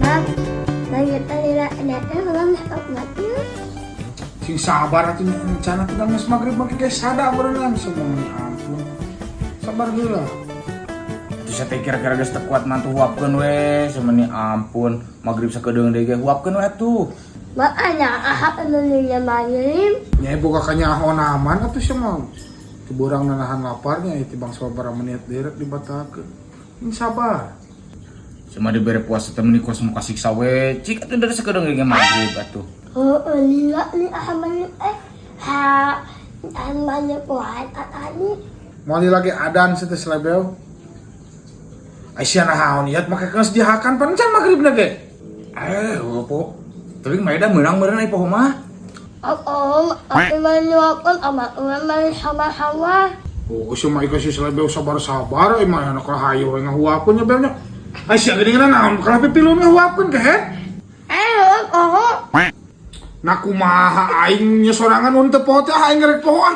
Ah, lagi tadi lah datang orang. Sing sabar atuh nya, rencana tuh geus magrib mah geus sada berenang semua, ampun. Sabar heula. Atuh saya teh kira-kira geus teu kuat mantu, huapkeun we, semeni ampun, magrib sakedeung deui ge, huapkeun we atuh. Makanya ahap anu maghrib. Nya boga kanyahoan aman atuh sia mah. Teu beurang nanahan laparnya itu bang, sababaraha menit deui rek dibatalkeun. Sing sabar. Cuma dibere puasa teh meni kos muka siksa we. Cik atuh, dari sakedeung ge magrib atuh. Oh, lila ni ahman eh ha ahman kuat atani. Moal lagi adan sih teh selebeu. Aisyah naon ieu make geus dihakan pan can magribna ge. Eh, po. Tapi mah da meunang meureun ai poho mah. Oh, aku menyuapkan sama orang sama-sama. Oh, geus mah ika si selebeu sabar-sabar, eh mah anak hayu we ngahuapkeun nya beunya. Aisyah geuning naon kalah pipilun ngahuapkeun kehe. Eh, oh. Nah, kumaha aing nya sorangan mun teu poho teh, aing rek poho ah.